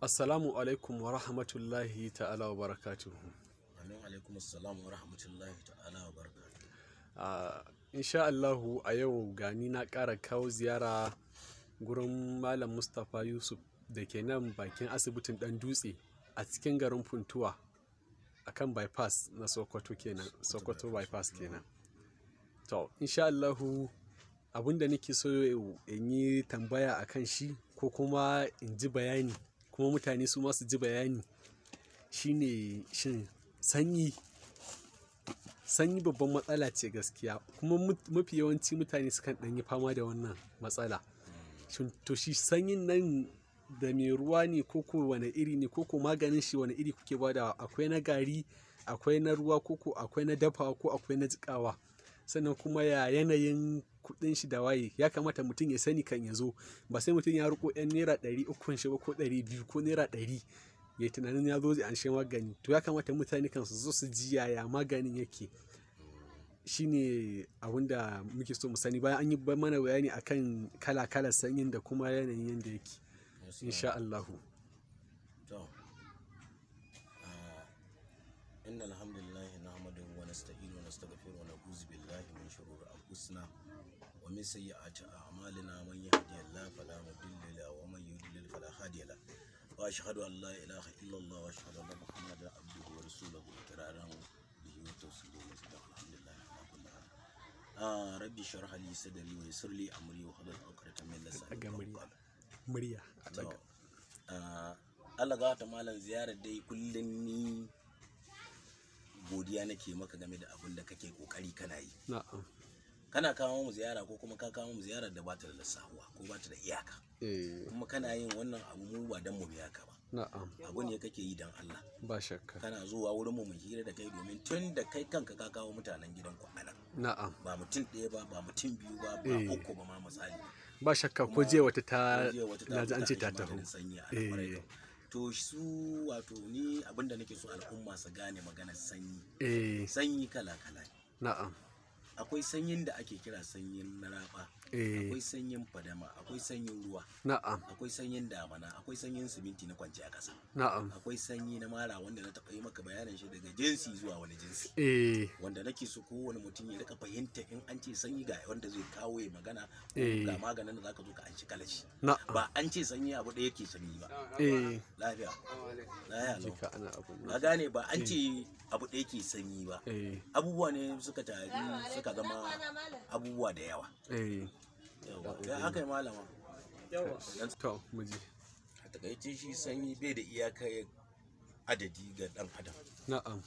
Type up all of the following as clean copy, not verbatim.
Assalamu alaikum wa rahmatullahi ta'ala wa barakatuhu. Amin alaikum assalam wa rahmatullahi ta'ala wa barakatuhu. Insha Allahu a yau gani na ƙara kawo ziyara gurin Malam Mustapha Yusuf da ke nan bakin asibitin Ɗan Dutse a cikin garin Funtuwa a kan bypass na Sokoto kenan, Sokoto bypass kenan. To, insha Allahu abinda nake so in yi tambaya a kan shi ko kuma in ji bayani kuma mutane su ma su ji bayani shine shin sanyi sanyi babban matsala ce gaskiya kuma mafi yawanci mutane sukan ɗan yi fama da wannan matsala. Shin to shi sanyin nan da mai ruwa ne ko ko wane iri ne ko ko maganin shi wane iri kuke badawa? Akwai na gari, akwai na ruwa ko ko akwai na dafawa ko akwai na jiƙawa? Sannan kuma ya yanayin kuɗin shi da waye ya kamata mutum ya sani kan ya zo, ba sai mutum ya riƙo 'yan naira 300 shi ba ko 200 ko naira 100 ya yi tunanin ya zo zai anshi magani. To ya kamata mutane kan su zo su ji yaya maganin yake. Shine abin da muke so mu sani bayan an yi mana bayani akan kala kalan sanyin da kuma yanayin yanda yake. Insha Allahu. To, inna alhamdulillahi nahmaduhu wa nasta'inu wa nastaghfiruhu wa na'udzu billahi min shururi anfusina wa min sayyiati a'malina man yahdihillahu fala mudilla lahu wa man yudlil fala hadiya lahu. Wa ashhadu an la ilaha illallah wa ashhadu anna muhammadan abduhu wa rasuluhu iqraran bihi wa tawsiluhu wa alhamdulillahi ala kulli hal. Rabbi shrah li sadri wa yassir li amri wa hlul 'uqdatan min lisani Ɗaga yafqahu murya. qawli. Murya a To, ɗaga. Allah ga ta malam ziyarar dai kullum ni godiya nake maka game da abin da kake kokari kana yi. Na'am. Kana kawo mu ziyara ko kuma ka kawo mu ziyarar da bata da lissahuwa ko bata da iyaka. Eh, Kuma kana yin wannan abu mu ba dan mu biya ka ba. na'am. Abu ne kake yi dan Allah. Ba shakka. Kana zuwa wurin mu mu hira da kai domin tun da kai kanka ka kawo mutanen gidanku anan. Na'am. Ba mutum ɗaya ba, ba mutum biyu ba, ba Eh. uku ba ma misali. Ba shakka ko Kuma jiya wata ta ko jiya wata ta na ji an ce ta anshi taho. maganin sanyi a nan kwarai Eh, kam. To su wato ni abinda nake so al'umma su gane maganar sanyi. eh, Sanyi kala kala ne. na'am. Akwai sanyin da ake kira sanyin na raba, Eh, akwai sanyin fadama, akwai sanyin ruwa, na'am. akwai sanyin damana, akwai sanyin siminti na kwance a ƙasa, Na'am. akwai sanyi na mara wanda na taɓa yi maka bayanin shi daga jinsi zuwa wani jinsi. Eh, Wanda nake so kowane mutum ya rika fahimta in an ce sanyi ga wanda zai kawo ya magana ko Eh. ga maganin da zaka zo ka anshi kalashi. na'am. Ba an ce sanyi abu ɗaya yake sanyi ba. Eh, Lafiya. Lafiya lau. jika ana abun Ka nan. gane ba an ce abu ɗaya ke sanyi ba. Eh, Abubuwa ne suka tari suka zama abubuwa da yawa. eh. Yawa. Ya haka yi malama. To, mu je. A takaice shi sanyi bai da iyaka adadi ga ɗan adam. Na'am.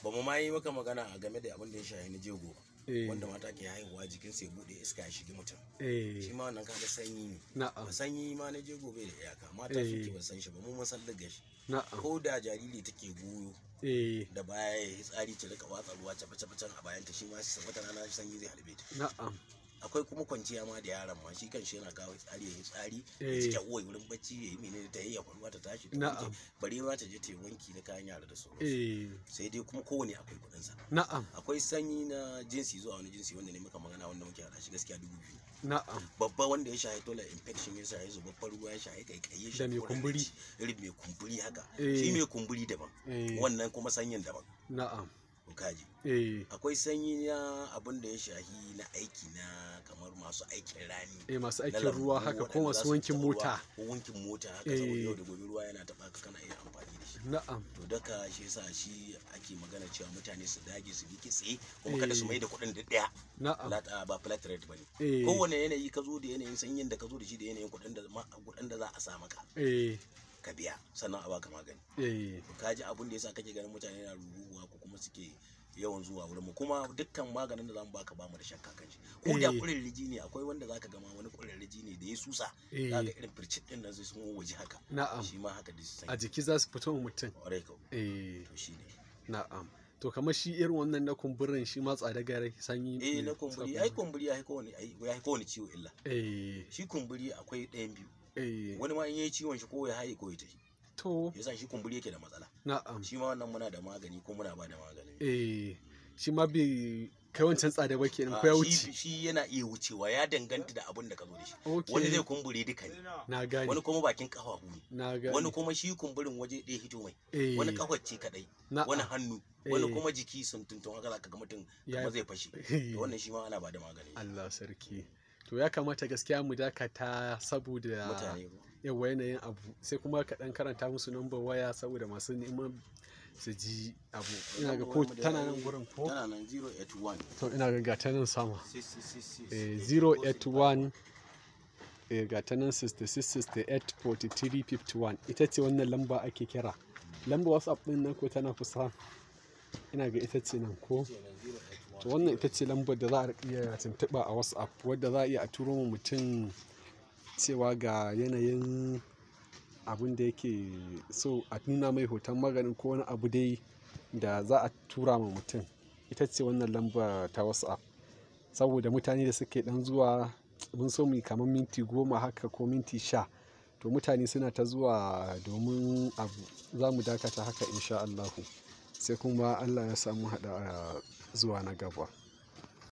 Ba mu ma yi maka magana a game da abin da ya shahi na jego ba. Eh. Wanda mata ke haihuwa jikinsa ya buɗe iska ya shigi mutum. Eh, Shi ma wannan kaga sanyi ne. na'am. Sanyi ma na jego bai da iyaka. Mata Eh. suke ba san shi ba mu mun san daga shi. Na'am. Ko da jariri take goyo Eh, da baya ya yi tsari ta rika watsa ruwa cafe cafe can a bayanta shi ma wata rana sanyi zai harbe ta. na'am. Akwai kuma kwanciya ma da yaron ma shi kan shi yana kawo tsari ya yi tsari ya Eh. cike uwai wurin bacci ya yi menene ta yayyafa ruwa ta tashi ta Na'am. wanke bare ma ta je ta yi wanki na kayan yara da sauransu. Eh, Sai dai kuma kowane akwai kuɗin sa. na'am. Akwai sanyi na jinsi zuwa wani jinsi wanda ne muka magana wanda muke haɗa shi gaskiya 2000. Na'am. Babba wanda ya shahi toilet infection ya shahi zubabbar ruwa ya shahi kaikayi ya Da shahi mai kumburi. Irin mai kumburi haka. Eh. Shi mai kumburi daban. Eh. Wannan kuma sanyin daban. Na'am. To kaji. Eh, Akwai sanyi na abin da ya shahi na aiki na kamar masu aikin rani. eh masu Na aikin lambu ruwa haka ko waɗanda za masu su wankin fita ruwa, mota. ko wankin mota haka saboda Eh. yau da gobe ruwa yana taɓa ka kana iya amfani da shi. Na'am. To daka shi yasa shi ake magana cewa mutane su dage su miƙe tsaye kuma kada su Eh. mai da kuɗin da ɗaya. Na'am. Ba flat rate bane. Eh. Kowane yanayi ka zo da yanayin sanyin da ka zo da shi da yanayin kuɗin da kuɗin da za a sa maka Eh, ka biya sannan a baka magani. eh, To ka ji abin da yasa kake ganin mutane na ruruwa ko kuma suke yawan zuwa wurin mu kuma dukkan maganin da zamu baka bamu da shakka kan shi ko da Eh. kurarriji ne akwai wanda zaka gama wani kurarriji ne da ya susa Eh. zaka irin fircit din nan sai sun waje haka Na'am. shi ma haka da A sanyi jiki za su fito wa mutum. kwarai kau Eh, to shine na'am. To kamar shi irin wannan na kumburin shi ma tsada gare sanyi. eh mai na sa kumburi ai kumburi ya kowane ai ya kowane ciwo illa Eh, shi kumburi akwai ɗayan biyu eh. wani ma in yayi ciwon shi ko ya haye ko ya tafi To, yasa shi kumburi yake da matsala na'am. shi ma wannan muna da magani ko muna ba da magani Eh, shi ma bai kai wancan tsada ba kenan, ko ya Ah, wuce? Shi yana iya wucewa, ya danganta da abin da ka zo da shi. Okay. Wani zai kumbure duka ne, Na gane. wani kuma bakin kafafu ne, Na gane. wani kuma shi kumburin waje ɗaya hito mai, wani kafar ce kadai, wani hannu, wani kuma jiki sun tuntun haka zaka ga mutum kamar zai fashe. To wannan shi ma ana bada magani. Allah sarki. To ya kamata gaskiya mu dakata saboda mutane ko. Yawa, yanayin abu. Sai kuma ka dan karanta musu number waya saboda masu neman su ji abu. Ina ga ko tana nan gurin ko? Tana nan, 081 To ina ga ta nan sama. 6666 081, ga ta nan, 66 68 43 51. Ita ce wannan lamba ake kira. Lamba WhatsApp din nan ko tana kusa? Ina ga ita ce nan ko? To wannan ita ce lambar da za a iya tuntuɓa a WhatsApp, wadda za a iya a turo ma mutum cewa ga yanayin abin da yake so, a nuna mai hoton maganin ko wani abu dai da za a tura ma mutum. Ita ce wannan lamba ta WhatsApp. Saboda mutane da suke dan zuwa, mun so mu yi kamar minti 10 haka ko minti 10, to mutane suna ta zuwa domin abu. Za mu dakata haka insha Allahu, sai kuma Allah ya samu haɗa zuwa na gaba.